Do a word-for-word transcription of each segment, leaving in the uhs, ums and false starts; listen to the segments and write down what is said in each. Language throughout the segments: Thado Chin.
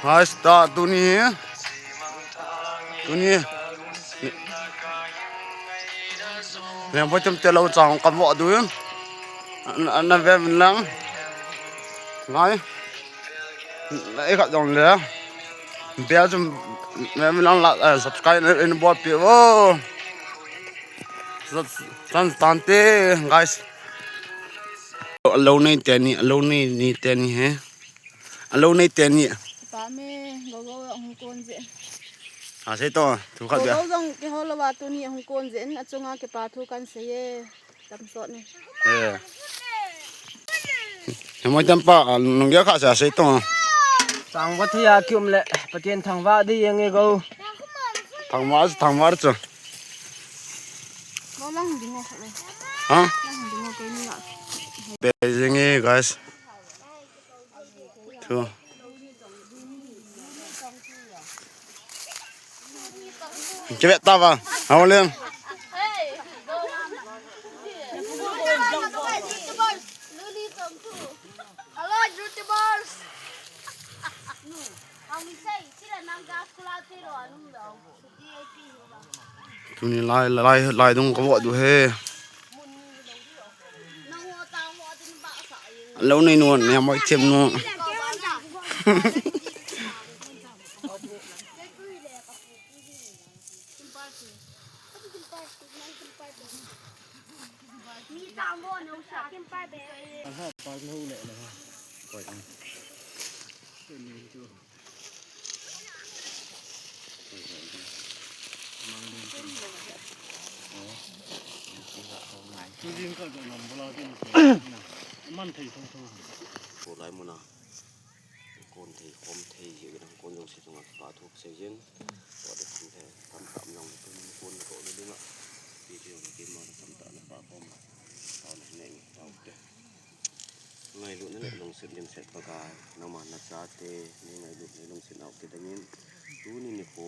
Guys, ta tuni hi. Tuni. Leng poi tem te lo chang kam vo du. An, an ve min lang. Ngai. Ei khat jong le. Bia chum ve min lang la, eh, subscribe in bol pi vo. Chan tan te, guys. Alo nei teni, alo nei ni teni he. Alo nei teni. Pa me, Gogo hung kon je. A sei to, thu khat bia. Gogo jong kihol lou va tuni hung kon je, achunga kipa thu kan sei e. Tam sot ni. Eh. Hemoi tam pa, nung ya kha sa sei to. Chang va thia kium le, Pathen thangvah di yeng e go. Thangvah, thangvah chu. Lo lang ding o. Ha? Lang ding o, kei ni la. Beijing e, guys. Thu. Kivet tava. Hau lem. Hello, YouTubers. Tuni lai, lai, lai dung ka vo du he. Lo nei nu, ne mai chem nu. Tulai muna. Kon thei, khom thei, jeh in kon jong se chunga kipa thu kasei jin. Tua de thang the, tam tam jong tun kon ko le dinga. Video ni kima tam ta na pa kom. Ta na nei, tau te. Ngailutna le lungset dimset Pakai, nangman nachate, nei ngailutna le lungset nau kidangin, tuni nikho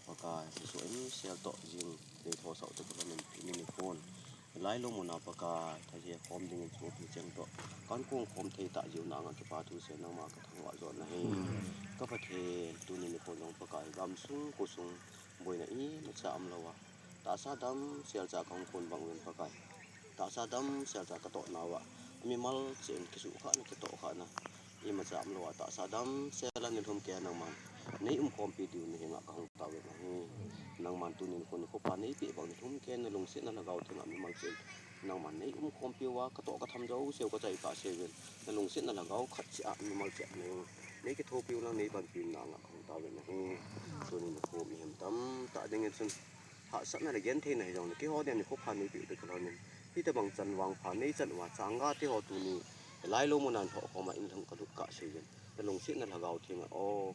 Pakai, Jesu in sel toh jing, nei thosah te Pakai, tuni nikhon. Hilai lou muna Pakai, thaje khom dingin sopi cheng toh, kan kong khom thei ta jiu nanga kipa thu se nangma kathangvah jot nahi. Ka Pathen, tuni nikho jong Pakai, gamsung, khosung, boina imacha umlou a. Tahsa damsel cha kahung kon bang uvin Pakai. Tahsa damsel cha katoh nauva. Mimal cheh in kisuhkhahna, kitohkhahna. Imacha umlou a tahsa damsel a neilhum kei a nangman. Nei umkhompi diu nahenga kahung tauvin ahi. Nangman tuni nikho nikho pha neipeh bang neilhum kei a nalungsetna lhagao thenga mimal cheh in. Nangman nei umkhompi uva katoh katham jouseu kachai kahseu vin. Nalungsetna lhagao khat cheh a mimal cheh a nei. Nei kithopi u lang nei panpi nanga kahung tauvin ahi. Tuni nikho mihem tamtah dingin chun. Hahsatna le gentheina hijongle, keiho din nikho pha neipeh u te kalhon in. Hitobang chan vangpha neichan uva, changa teho tuni, hilai lou muna natoh khoma inlhung kalut kahseu vin. Nalungsetna lhagao thenga, o,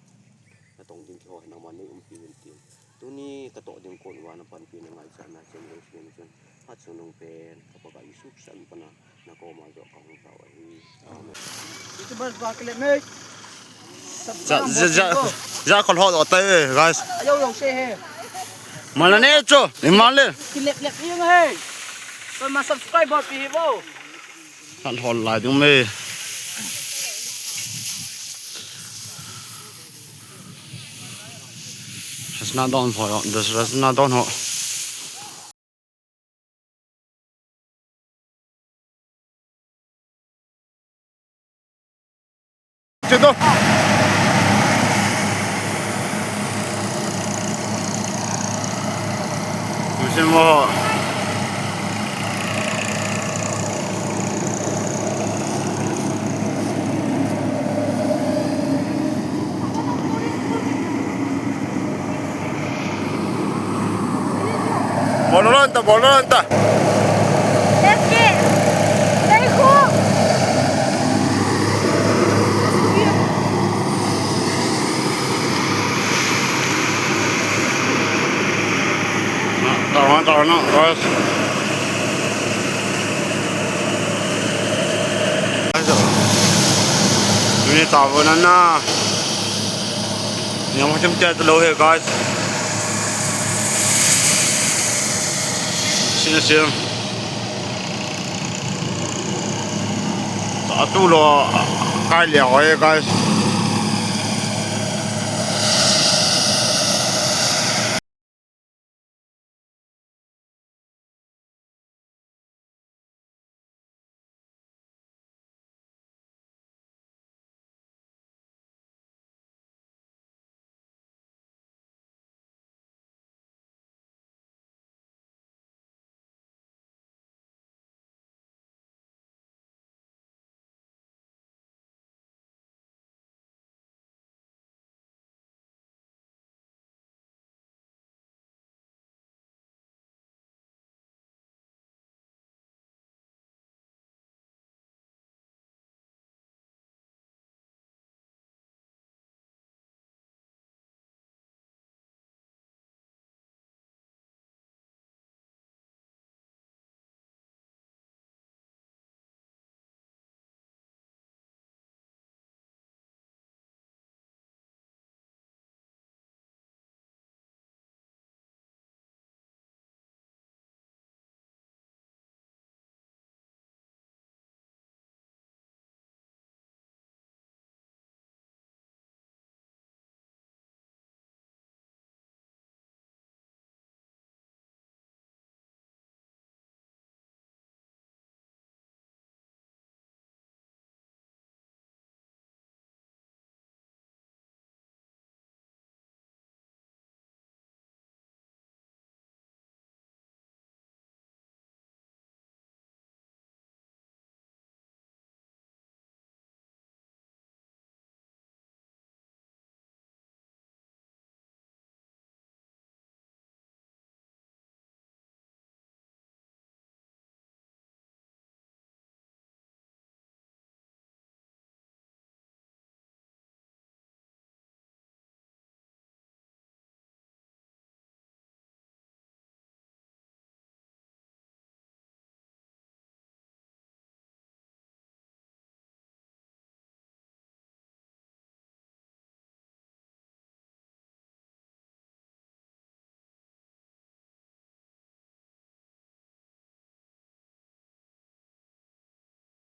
natong ding keiho hi nangman nei umpi uvin tin. Tuni katoh ding kon uva napanpina ngaichatna cheng jouse in chun. Hachungnung pen, ka Pakai Jesu Christa min pana. Nakoma joh kahung tao ahi. Amen. YouTubers ba kile me. Ja, ja, ja, ja, kol ho tai, guys. Ayo, yo, se he. Mala ne cho, ni male. Kile, kile, yung he. Ko ma subscribe ba pi bo. Kan hol lai dung me. Resna don ho, des resna don ho. Situ. Musim mo. Bolon ta, bolon ta. Tao na, tao na, guys. Tuni tao na na. Yang macam chat lo he, guys. Sini, sini. Satu lo kai liao he, guys.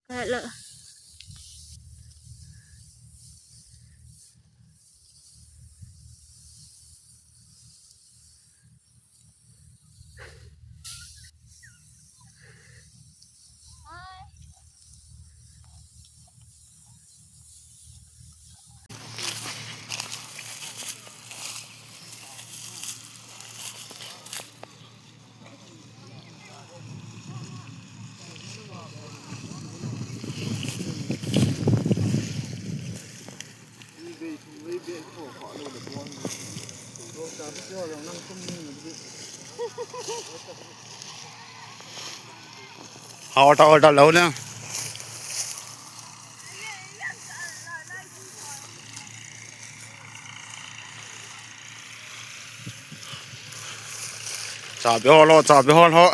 Kala. Hot, hot, hot, hot. Chabi hol ho, chabi hol ho.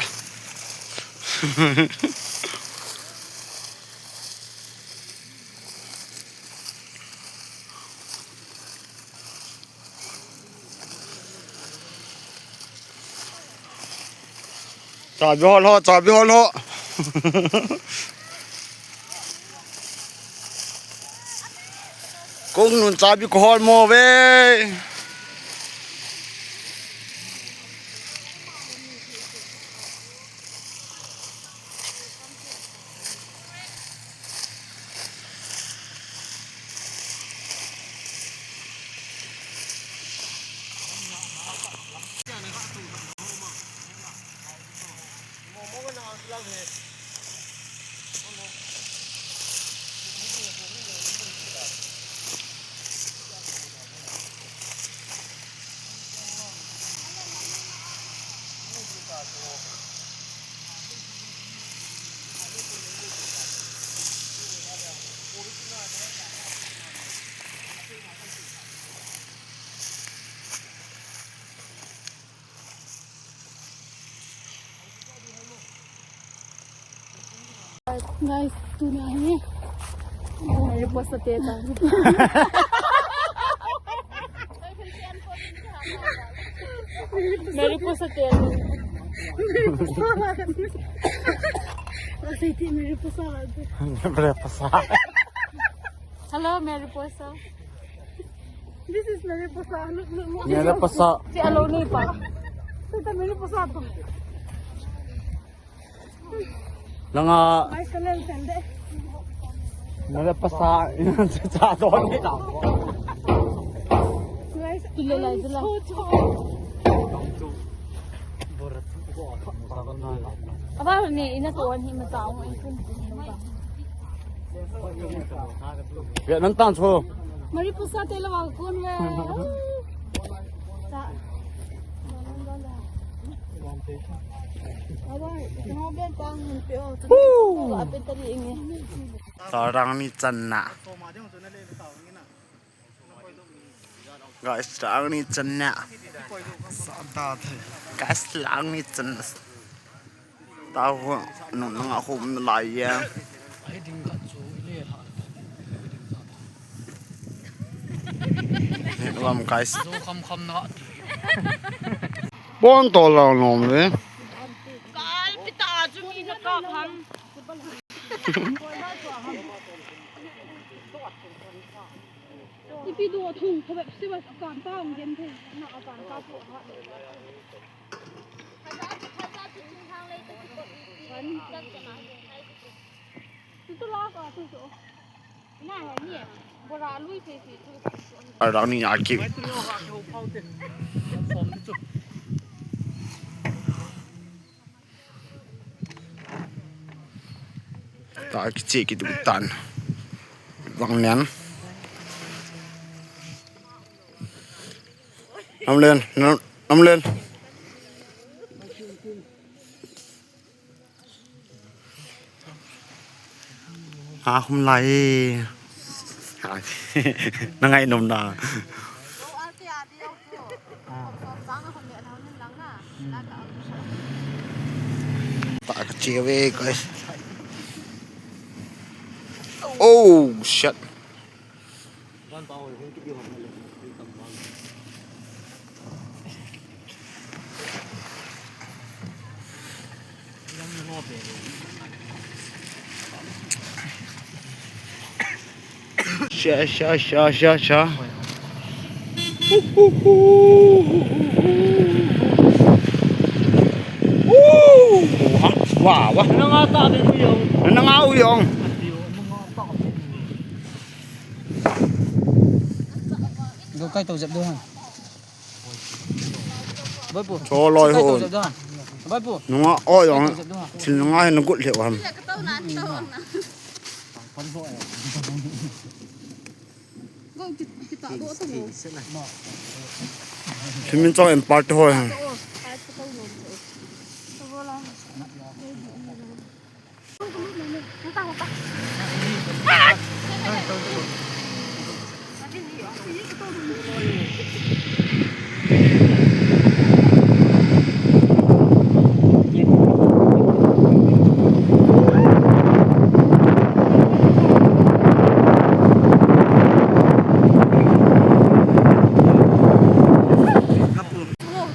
Chabi hol ho, chabi hol ho. Kong nun chabi ko hol mo ve. Guys, tuna hi. Mariposa te ta. Mariposa te. Mariposa. Asai ti mariposa. Mariposa. Hello, mariposa. This is mariposa. Look, look, look. Mariposa. Si alo ni pa. Ito mariposa to. Langa. Ay, kalal sende. Mariposa. Sa to ni. Guys, tulala sila. Aba ni ina to ni mata ang ikun. Vietnam tan so. Mariposa te la wa kun ve. Ta. Aba, no ben tang mun pe o. Woo! Ape tali inge. Tarang ni channa. Guys, lang ni channa. Guys, lang ni channa. Tao, nung nung ako na lai ya. Ni nuam, guys. Bon to lang nom le. Kal pita chu mi na ka ham. Ipi do thung kho bep si ba kan ta ong gen the na kan ta ko ha. Tu tu la ka tu tu. Na ha ni. Bora lui the the tu. Arang ni aki. Ta kiche kitu tan. Vang nian. Namlen, nam-, namlen. Ha, hum lai. Ha, na ngainom na. Ta ka che ve, guys. Oh, shit. Sha, sha, sha, sha, sha. Wa, wa. Nanga ta be u yong. Nanga u yong. Go kai to jep do ha. Boy pu. Cho loi ho. Boy pu. Nunga o yong. Thil nunga hin gut lheh ham. Swimming chong in party ho ham.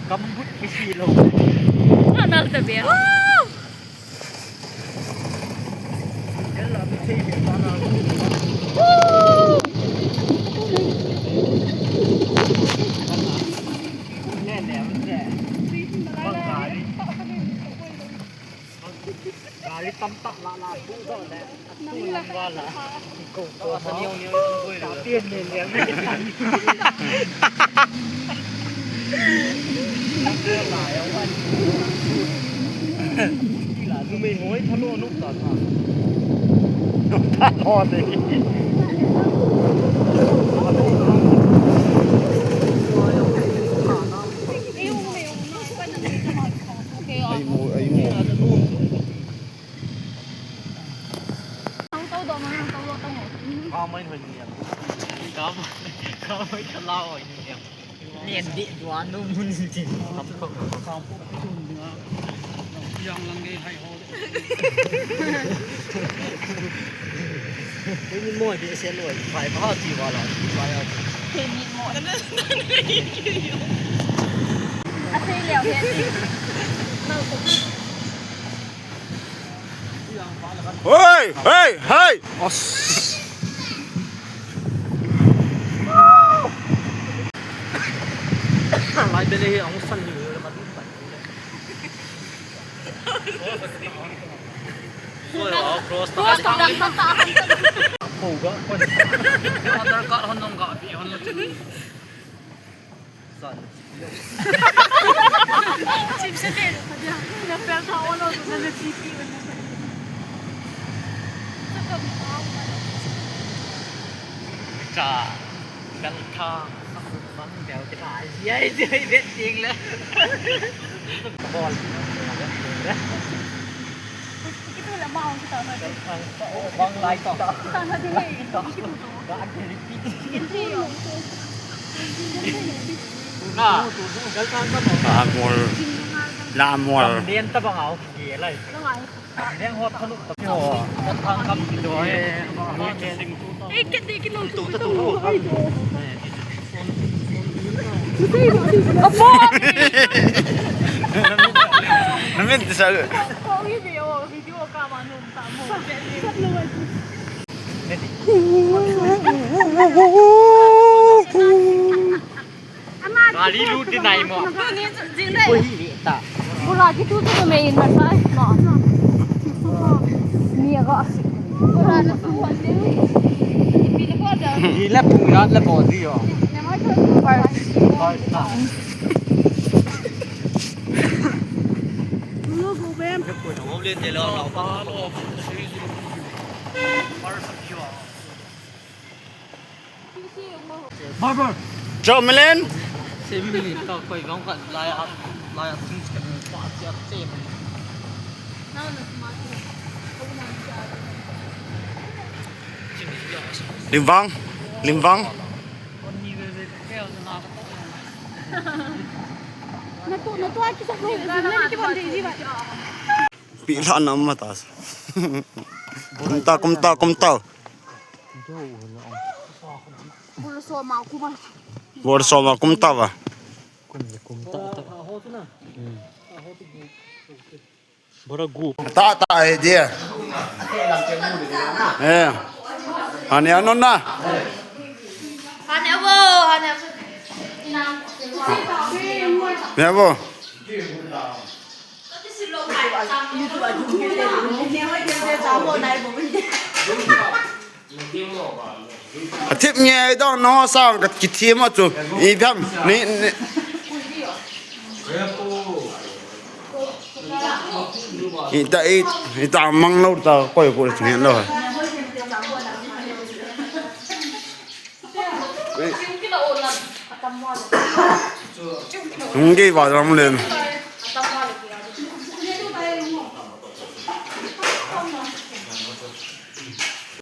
Kambut kisi lo. Anal tabi. Gari tamtah la la tu do le. Nang la. Ko ko sa niu niu ko le. Tien ne ne. Numei hoi thalo nop ta tha. Thalo de. Ai mo, ai mo. Khamai hoi ni em. Khamai, khamai thala hoi ni em. Len di dua nu mun ti. Yang lang ge hai ho. Ni mo di se lo, pai ba ti wa la, pai ya. Ni mo. A sei leo he. Hei, hei, hei! Os. Lai bele hi ang san ni le ma du pai. Soi a cross ta. Cross ta dang ta ta. Ko ga ko. Aadhaar card hon nong ga bi hon lo. San. Chim se te. Na pel tha o lo, na le chi pi. Cha. Pel tha. Bang deu cha. Ai, ai, ai, bet ting le. Bol. Lamol. Lamol. Namit sa. Gari lut di nai mo. Bula ki tu tu me in na sai. Ni aga. Ni la pu la la bo di yo. First. First na. Barber. Joe Milen. Lim Vang. Lim Vang. Pi la nam ma ta. Kum ta, kum ta, kum ta. Bol soma kum ta ba. Bora gu. Ta ta he dia. Eh. Ani anon na. Nè bo. Athip nge dong no sang ka kithim a chu. Ibam ni ni. Ita i ita mang lo ta koi ko ngen lo. Hung ge ba ram len.